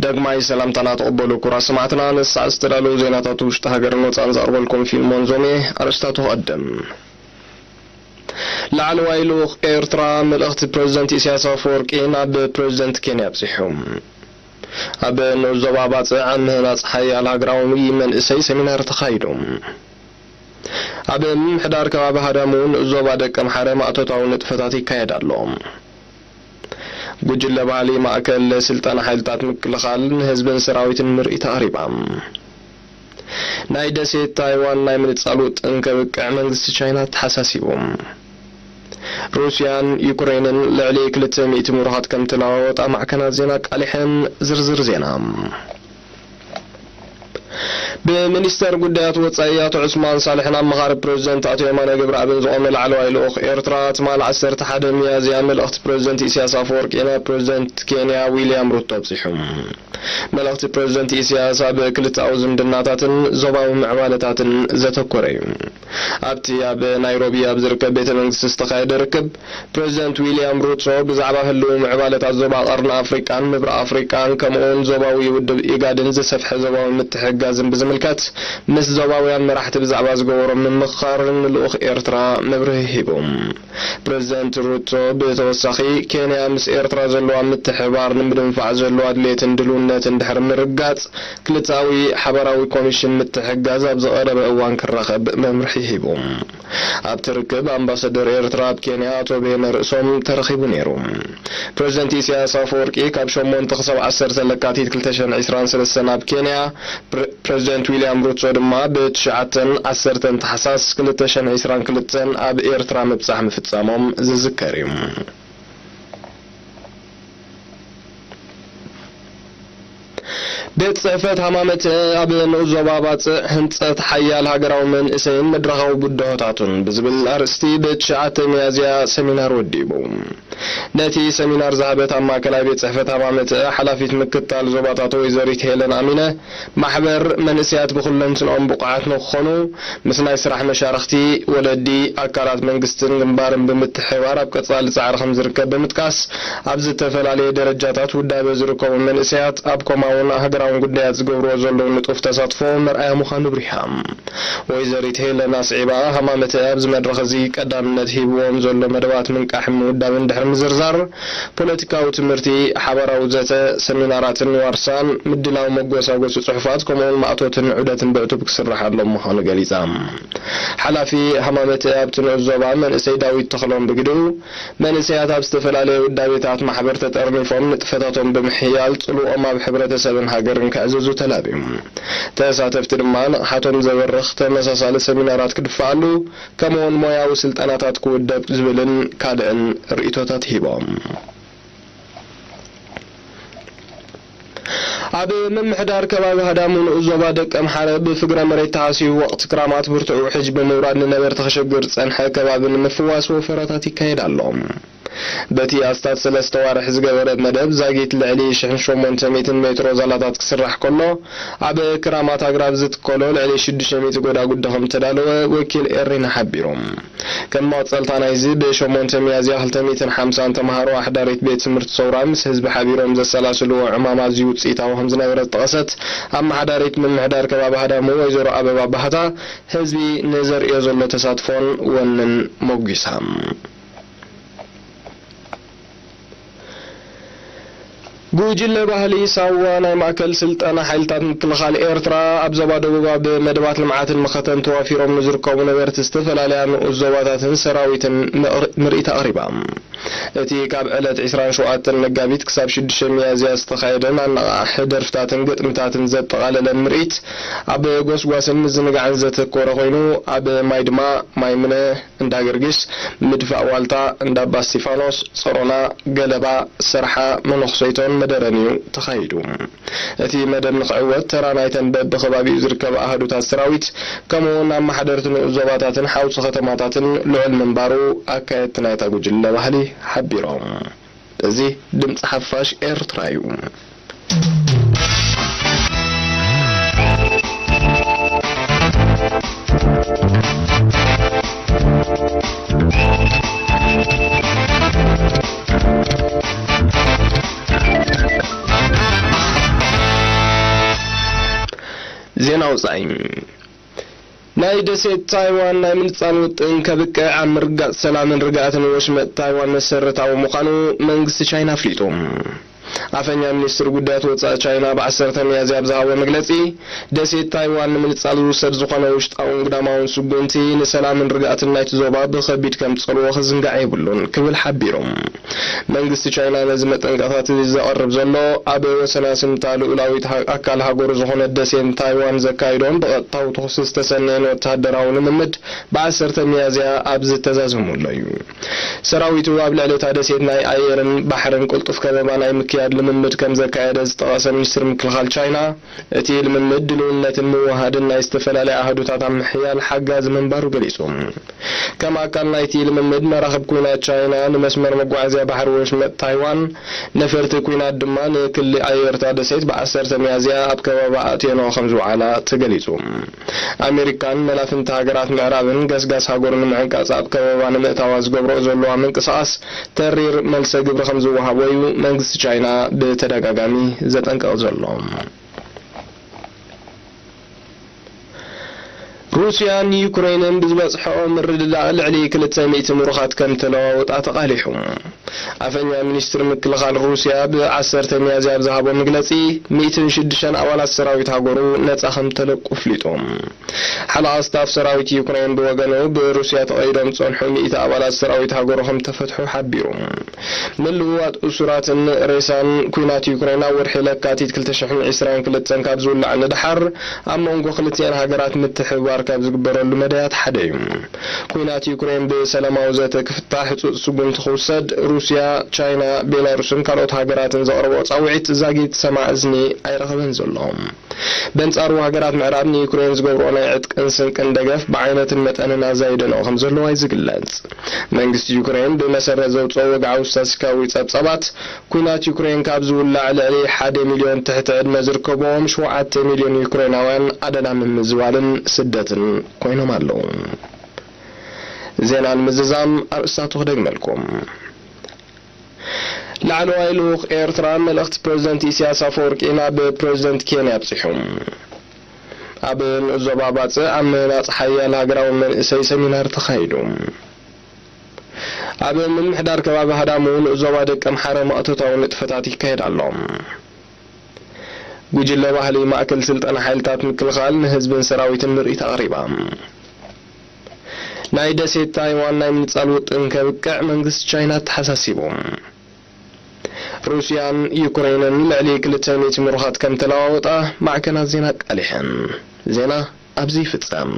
ዳግማይ ሰላምታና ተቐበሉ ክቡራት ሰማዕትና። ንሰዓት ዝተዳለዉ ዜናታት ውሽጢ ሃገርን ወፃእን ዘቕርበልኩም ፊልሞን ዞሜ። ኣርእስታቱ ክቐድም። ላዕለዋይ ልኡኽ ኤርትራ መልእኽቲ ፕረዚደንት ኢሳያስ ኣፈወርቂ ናብ ፕረዚደንት ኬንያ ኣብጺሑ። ኣብ ንኡስ ዞባ ባጽዕ ኣብ ምህናጽ ሓያል ሃገራዊ መንእሰይ ሰሚናር ተኻይዱ። ኣብ ምምሕዳር ከባቢ ሃዳሙ ንኡስ ዞባ ደቀምሓረ ማእቶታዊ ንጥፈታት ይካየድ ኣሎ። ጉጅለ ባህሊ ማእከል ስልጠና ሓይልታት ምክልኻል ንህዝብን ሰራዊትን ምርኢት ኣቕሪባ። ናይ ደሴት ታይዋን ናይ ምንጻል ውጥን ከብቅዕ መንግስቲ ቻይና ተሓሳሲቡ። ሩስያን ዩክሬንን ልዕሊ ክልተ ሚእቲ ምሩኻት ከም ተለዋወጣ ማዕከናት ዜና ኣቃሊሐን። ዝርዝር ዜና። ብሚኒስተር ጉዳያት ወጻኢ ኣቶ ዑስማን ሳልሕን ኣማኻሪ ፕረዚደንት ኣቶ የማነ ገብረኣብን ዝቖመ ላዕለዋይ ልኡኽ ኤርትራ ትማል ዓሰርተ ሓደ ሚያዝያ መልእኽቲ ፕረዚደንት ኢሳያስ ኣፈወርቂ ናብ ፕረዚደንት ኬንያ ዊልያም ሩቶ ኣብጺሑ። መልእኽቲ ፕረዚደንት ኢሳያስ ኣብ ክልተኣዊ ዝምድናታትን ዞባዊ ምዕባለታትን ዘተኮረ እዩ። ኣብቲ ኣብ ናይሮቢ ኣብ ዝርከብ ቤተ መንግስቲ ዝተኻየደ ርክብ፣ ፕረዚደንት ዊልያም ሩቶ ብዛዕባ ህልው ምዕባለታት ዞባ ቀርኒ ኣፍሪቃን ምብራቕ ኣፍሪቃን ከምኡውን ዞባዊ ውድብ ኢጋድን ዝሰፍሐ ዞባዊ ምትሕግጋዝን ብዝምልከት ምስ ዞባውያን መራሕቲ ብዛዕባ ዝገበሮም ምምኽኻር ንልኡኽ ኤርትራ መብርሂ ሂቡ። ፕረዚደንት ሩቶ ብተወሳኺ፣ ኬንያ ምስ ኤርትራ ዘለዋ ምትሕብባር ንምድንፋዕ ዘለዋ ድሌትን ድልውነትን ድሕሪ ምርግጋጽ፣ ክልተኣዊ ሓባራዊ ኮሚሽን ምትሕግጋዝ ኣብ ዝቐረበ እዋን ክራኸብ መምርሒ ሂቡ። ኣብቲ ርክብ ኣምባሳደር ኤርትራ ኣብ ኬንያ ኣቶ በየነ ርእሶም ተረኺቡ ነይሩ። ፕረዚደንት ኢሳያስ ኣፈወርቂ ካብ ሸሞንተ ክሳብ ዓሰርተ ለካቲት ክልተ ሽሕን ዕስራን ሰለስተን ኣብ ኬንያ፣ ፕረ-፣ ፕረዚደንት ዊልያም ሩቶ ድማ ብትሽዓተን ዓሰርተን ታሕሳስ ክልተ ሽሕን ዕስራን ክልተን ኣብ ኤርትራ ምብጻሕ ምፍጻሞም ዝዝከር እዩ። ቤት ጽሕፈት ሃማመተ ኣብ ንኡስ ዞባ ባጽዕ ህንጸት ሓያል ሃገራዊ መንእሰይን መድረኻዊ ብድሆታቱን ብዝብል ኣርእስቲ ብትሽዓተ ሚያዝያ ሰሚናር ወዲቡ። ነቲ ሰሚናር ዝሃበት ኣብ ማእከላይ ቤት ጽሕፈት ሃማመተ ሓላፊት ምክትታል ዞባታት ወይዘሪት ሄለን ኣሚነ፣ ማሕበር መንእሰያት ብኹለንትንኦም ብቑዓት ንክኾኑ፣ ምስ ናይ ስራሕ መሻርኽቲ፣ ወለዲ፣ ኣካላት መንግስትን ግንባርን ብምትሕብባር ኣብ ቀጻሊ ጻዕሪ ከም ዝርከብ ብምጥቃስ፣ ኣብ ዝተፈላለየ ደረጃታት ውዳበ ዝርከቡ መንእሰያት ኣብ ኮማውን ሃገራውን ጉዳያት ዝገብርዎ ዘለዉ ንጡፍ ተሳትፎ መርኣያ ምዃኑ ኣብሪሃ። ወይዘሪት ሄለን ኣስዒባ፣ ሃማመተ ኣብዚ መድረኽ እዚ ቀዳምነት ሂብዎም ዘሎ መደባት ምንቃሕን ምውዳብን ድሕሪ ምዝርዛር፣ ፖለቲካዊ ትምህርቲ፣ ሓባራዊ ዘተ፣ ሰሚናራትን ዋርሳን፣ ምድላው መጎሳጎሲ ጽሑፋት፣ ከምኡውን ማእቶትን ዑደትን ብዕቱብ ክስርሓሎም ምዃኑ ገሊጻ። ሓላፊ ሃማመተ ኣብቲ ንኡስ ዞባ መንእሰይ ዳዊት ተኽሎም ብግድኡ፣ መንእሰያት ኣብ ዝተፈላለየ ውዳቤታት ማሕበር ተጠርኒፎም ንጥፈታቶም ብምሕያል ጽልዎም ኣብ ሕብረተሰብን ሃገርን ከዕዝዙ ተላብዩ። ተሳተፍቲ ድማ ንቕሓቶም ዘበርኽ ተመሳሳሊ ሰሚናራት ክድፋኣሉ፣ ከምኡውን ሞያዊ ስልጠናታት ክውደብ ዝብልን ካልእን ርእይቶታት ሂቦም። ኣብ ምምሕዳር ከባቢ ሃዳሙ ንኡስ ዞባ ደቀምሓረ ብፍግረ መሬት ተሃስዩ ወቕቲ ክራማት ብርቱዕ ውሕጅ ብምውራድ ንነበርቲ ከሸግር ዝጸንሐ ከባቢ ንምፍዋስ ወፈራታት ይካየድ ኣሎ። በቲ ኣስታት ሰለስተ ዋርሕ ዝገበረ መደብ ዛጊት ልዕሊ ሽሕን ሸሞንተ ሚእትን ሜትሮ ዛላታት ክስራሕ ከሎ፣ ኣብ ክራማት ኣግራብ ዝትከሎ ልዕሊ ሽዱሽተ ሚእቲ ጎዳጉዲ ከም ተዳለወ ወኪል ኤሪና ሓቢሩ። ከም መቐጸልታ ናይዚ፣ ብሸሞንተ ሚያዝያ ክልተ ሚእትን ሓምሳን ተምሃሮ ኣሕዳሪት ቤት ትምህርቲ ሰውራ ምስ ህዝቢ ሓቢሮም ዘሰላስልዎ ዕማም ኣዝዩ ውጽኢታዊ ከም ዝነበረ ዝጠቐሰት ኣመሓዳሪት ምምሕዳር ከባቢ ሃዳሙ ወይዘሮ ኣበባ ባህታ፣ ህዝቢ ንዘርእዮ ዘሎ ተሳትፎን ወንን ሞጒሳ። ጉጅለ ባህሊ ሳዋ ናይ ማእከል ስልጠና ሓይልታት ምክልኻል ኤርትራ ኣብ ዞባ ደቡብ ኣብ መደባት ልምዓትን መኸተን ተዋፊሮም ንዝርከቡ ነበርቲ ዝተፈላለያ ንኡስ ዞባታትን ሰራዊትን ምቕር-፣ ምርኢት ኣቕሪባ። እቲ ካብ ዕለት ዕስራን ሸውዓተን መጋቢት ክሳብ ሽዱሽተ ሚያዝያ ዝተኻየደን ኣነቓቓሒ ደርፍታትን ግጥምታትን ዘጠቓለለን ምርኢት ኣብ ጎስጓስን ምዝንጋዕን ዘተኮረ ኮይኑ፣ ኣብ ማይድማ፣ ማይምነ፣ እንዳ ገርጊስ፣ ምድፋእ ዋልታ፣ እንዳ ኣባ እስጢፋኖስ፣ ጸሮና፣ ገለባ፣ ሰርሓ፣ መነኹሰይቶን መደረን እዩ ተኻይዱ። እቲ መደብ ንኽዕወት ተራ ናይተን በብኸባቢኡ ዝርከባ ኣሃዱታት ሰራዊት፣ ከምኡውን ኣመሓደርቲ ንኡስ ዞባታትን ሓውሲ ከተማታትን ልዑል ምንባሩ ኣካየድቲ ናይታ ጉጅለ ባህሊ ሓቢሮም። እዚ ድምፂ ሓፋሽ ኤርትራ እዩ። ዜና ወጻኢ። ናይ ደሴት ታይዋን ናይ ምንጻል ውጥን ከብቅዕ ኣብ ምርግጋጽ ሰላምን ርግኣትን ወሽመጥ ታይዋን መሰረታዊ ምዃኑ መንግስቲ ቻይና ኣፍሊጡ። ኣፈኛ ሚኒስትር ጉዳያት ወጻኢ ቻይና ብ ዓሰርተ ሚያዝያ ኣብ ዝሃቦ መግለጺ፣ ደሴት ታይዋን ንምንጻል ዝውሰድ ዝኾነ ውሽጣውን ግዳማውን ስጉምቲ ንሰላምን ርግኣትን ናይቲ ዞባ ብኸቢድ ከም ዝጸልዎ ክዝንጋዕ የብሉን ክብል ሓቢሩ። መንግስቲ ቻይና ነዚ መጠንቀቕታታት ዘቕርብ ዘሎ፣ ኣብ ወሰና ስምታ ልኡላዊት ሃ-፣ ኣካል ሃገሩ ዝኾነት ደሴት ታይዋን ዘካይዶን ብቐጥታዊ ተኹሲ ዝተሰነየን ወተሃደራዊ ልምምድ ብ ዓሰርተ ሚያዝያ ኣብ ዝተዛዘመሉ እዩ። ሰራዊቱ ኣብ ልዕሊ እታ ደሴት ናይ ኣየርን ባሕርን ቅልጡፍ ከበባ ናይ ምክያድ ልምምድ ከም ዘካየደ ዝጠቐሰ ሚኒስትሪ ምክልኻል ቻይና፣ እቲ ልምምድ ድልውነትን ምውሃድን ናይ ዝተፈላለዩ ኣሃዱታት ኣብ ምሕያል ሓጋዚ ምንባሩ ገሊጹ። ከም ኣካል ናይቲ ልምምድ፣ መራኽብ ኲናት ቻይና ንመስመር መጓዓዝያ ባሕሪ ወሽመጥ ታይዋን፣ ነፈርቲ ኲናት ድማ ንክሊ ኣየር እታ ደሴት ብ ዓሰርተ ሚያዝያ ኣብ ከባቢ ኣቴኖ ከም ዝውዓላ ተገሊጹ። ኣሜሪካን መላፍንቲ ሃገራት ምዕራብን ገስጋስ ሃገሩ ንምዕንቃጽ ኣብ ከበባ ንምእታዋ ዝገብርኦ ዘለዋ ምንቅስቓስ ተሪር መልሰ ግብሪ ከም ዝወሃቦ እዩ መንግስቲ ቻይና ብተደጋጋሚ ዘጠንቀቕ ዘሎ። ሩስያን ዩክሬንን ብዝበጽሐኦ ምርድዳእ ልዕሊ ክልተ ሚእቲ ምሩኻት ከም ተለዋወጣ ተቓሊሑ። ኣፈኛ ሚኒስትሪ ምክልኻል ሩስያ ብ ዓሰርተ ሚያዝያ ኣብ ዝሃቦ መግለጺ፣ ሚእትን ሽዱሽተን ኣባላት ሰራዊት ሃገሩ ነጻ ከም ተለቁ ኣፍሊጡ። ሓለቓ ስታፍ ሰራዊት ዩክሬን ብወገኑ፣ ብሩስያ ተቐይዶም ዝጸንሑ ሚእቲ ኣባላት ሰራዊት ሃገሩ ከም ተፈትሑ ሓቢሩ። ምልውዋጥ እሱራትን ሬሳን ኲናት ዩክሬን ኣብ ወርሒ ለካቲት ክልተ ሽሕን ዕስራን ክልተን ካብ ዝውላዕ ንደሓር፣ ኣብ መንጎ ክልቲኣን ሃገራት ምትሕብባር ካብ ዝግበረሉ መዳያት ሓደ እዩ። ኲናት ዩክሬን ብሰላማዊ ዘተ ክፍታሕ ህጹጽ ስጉምቲ ክውሰድ፣ ሩስያ፣ ቻይና፣ ቤላሩስን ካልኦት ሃገራትን ዘቕረብኦ ጻውዒት ዛጊት ሰማዕ እዝኒ ኣይረኸበን ዘሎ። በንጻሩ፣ ሃገራት ምዕራብ ንዩክሬን ዝገብርኦ ናይ ዕጥቅን ስንቅን ደገፍ ብዓይነትን መጠንን ኣዛይደንኦ ከም ዘለዋ እዩ ዝግለጽ። መንግስቲ ዩክሬን ብመሰረት ዘውጽኦ ወግዓዊ ስታትስቲካዊ ጸብጻባት፣ ኲናት ዩክሬን ካብ ዝውላዕ ልዕሊ ሓደ ሚልዮን ትሕቲ ዕድመ ዝርከብዎም ሸውዓተ ሚልዮን ዩክሬናውያን ኣደዳ ምምዝባልን ስደትን ኮይኖም ኣለዉ። ዜና ንምዝዛም ኣርእስታቱ ክደግመልኩም። ላዕለዋይ ልኡኽ ኤርትራ መልእኽቲ ፕረዚደንት ኢሳያስ ኣፈወርቂ ናብ ፕረዚደንት ኬንያ ኣብጺሑ። ኣብ ንኡስ ዞባ ባጽዕ ኣብ ምህናጽ ሓያል ሃገራዊ መንእሰይ ሰሚናር ተኻይዱ። ኣብ ምምሕዳር ከባቢ ሃዳሙ ንኡስ ዞባ ደቀምሓረ መእቶታዊ ንጥፈታት ይካየድ ኣሎ። ጉጅለ ባህሊ ማእከል ስልጠና ሓይልታት ምክልኻል ንህዝብን ሰራዊትን ምርኢት ኣቕሪባ። ናይ ደሴት ታይዋን ናይ ምንጻል ውጥን ከብቅዕ መንግስቲ ቻይና ኣተሓሳሲቡ። ሩስያን ዩክሬንን ልዕሊ ክልተ ሚእቲ ምሩኻት ከም ተለዋወጣ ማዕከናት ዜና ኣቃሊሐን። ዜና ኣብዚ ይፍጸም።